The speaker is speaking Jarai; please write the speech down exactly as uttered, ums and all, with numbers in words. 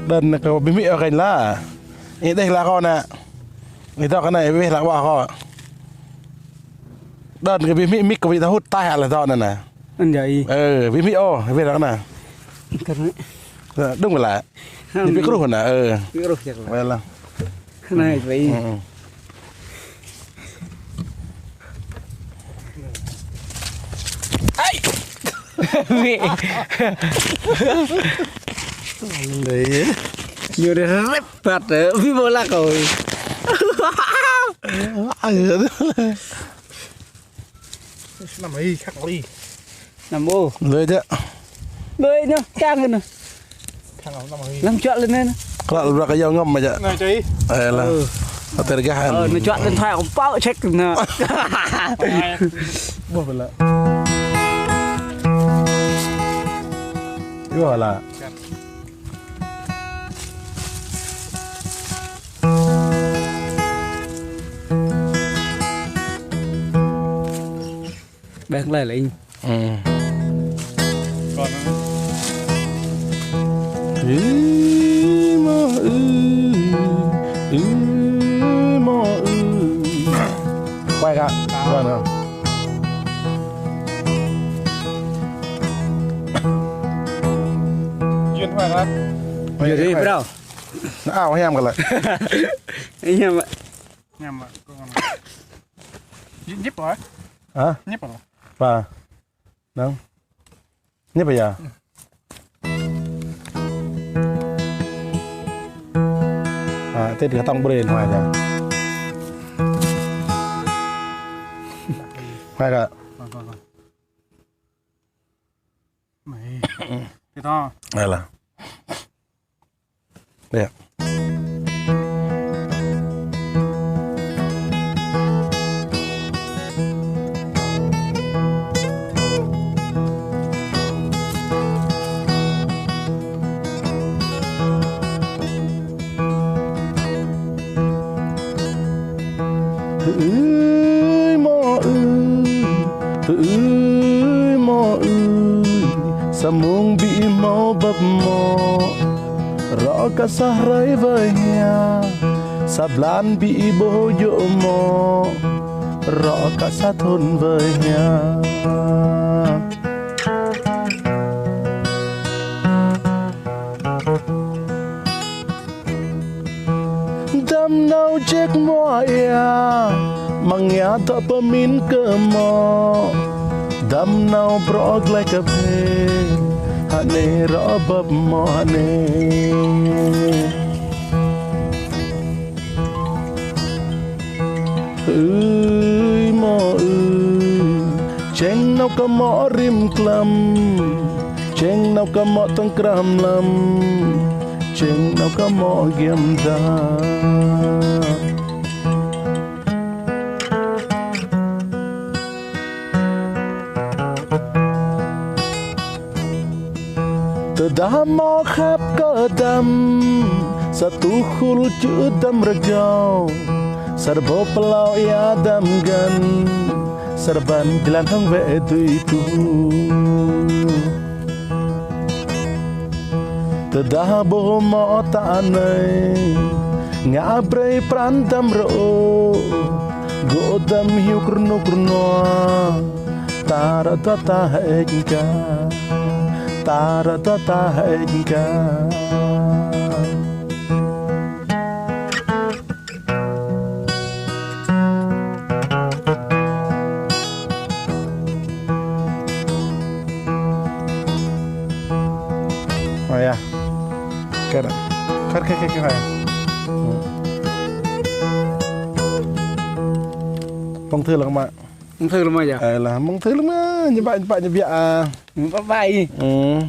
Đơn kơ ƀing mĭ ôh kơ anai lah. Ih đeh lah kơ anai. Ih dŏ kơ anai, ih weh lah kơ ƀô̆ kơ. Đơn kơ ƀing mĭ, mĭ kơ ƀing ta hŭt taih lah dŏ anai nè. Anai ih. Ơ, ƀing mĭ ôh, weh lah kơ anai. Kơ anai. Ơ, đúng lah. Anai ƀing kruh anai, ơ. Ƀing kruh chắc lah. Weh lah. Anai ƀing. Ơ, ơ. Ai! Ñu dah rep băt, ơ, ƀing ƀô̆ lah kơ. Năm ih khăk ih. Năm ƀô̆. Lơi jă. Lơi ñu, čang ñu. Năm čuă lên anai. Klă lă brăk kơ yâo ngăm mă jă. Anai čơi. Ơ lah. Ơ. Atơ rơgah. Ơ, anai čuă điện thoại kơ pơček anai. Ƀuh bơlă. Yua lah. Bang lai lĕ. Ơ. Kon. Ư mơ ư, ư mơ ư. Quay kơ. Quay nữa. Duyên hoài lắm. Duyên đi, bro. Nó ao hiam kơ lĕ. Hiam. Hiam, bro. Nhíp rồi. Hả? Nhíp rồi. Ba. Nắng. Nhíp ya? À, tết kơ tong brên hoài kơ. Hoài kơ. Mày. Thì to. Đây là. Đây. Ơi mŏ ơi, ơi mŏ ơi, samơ̆ng ƀu hmâo bưp mŏ, rŏ kơ sa hrơi wơi hia, sa blan ƀu ƀuh djơ̆ mŏ, rŏ kơ sa thŭn wơi hia. Dăm nao jek mŏ ia, mơ̆ng ia dŏ pơmĭn kơ mŏ. Dăm nao brŏ glai kơ phe, hơnê rŏ bưp mŏ hơnê. Ơi mŏ ơi, čeng nao kơ mŏ rĭm klăm, čeng nao kơ mŏ tơ̆ng krah mlam, čeng nao kơ mŏ giăm dah. Tơdah mŏ khăp kơ dăm, sa tŭ khul čư̆ dăm rơgao, sa rơbâo plao ia dăm găn, sa rơbăn jơlan hăng wĕ dui tuh. Tơdah ƀuh mŏ ta anai, ngă brơi pran dăm rơ̆, gŏ dăm hiu krơnuk krơnua, ta ră dua ta hơêč kơ, ta ră dua ta hơêč kơ. Ơ ya. Kơ, kơ, kơ, kơ, kơ. Mơ̆ng thư lăng mă. Mơ̆ng thư lăng mă ya. Ơ lah, mơ̆ng thư lăng mă, ñu ƀă, ñu ƀă, ñu ƀă, a. Ñu ƀă ƀă. Ư.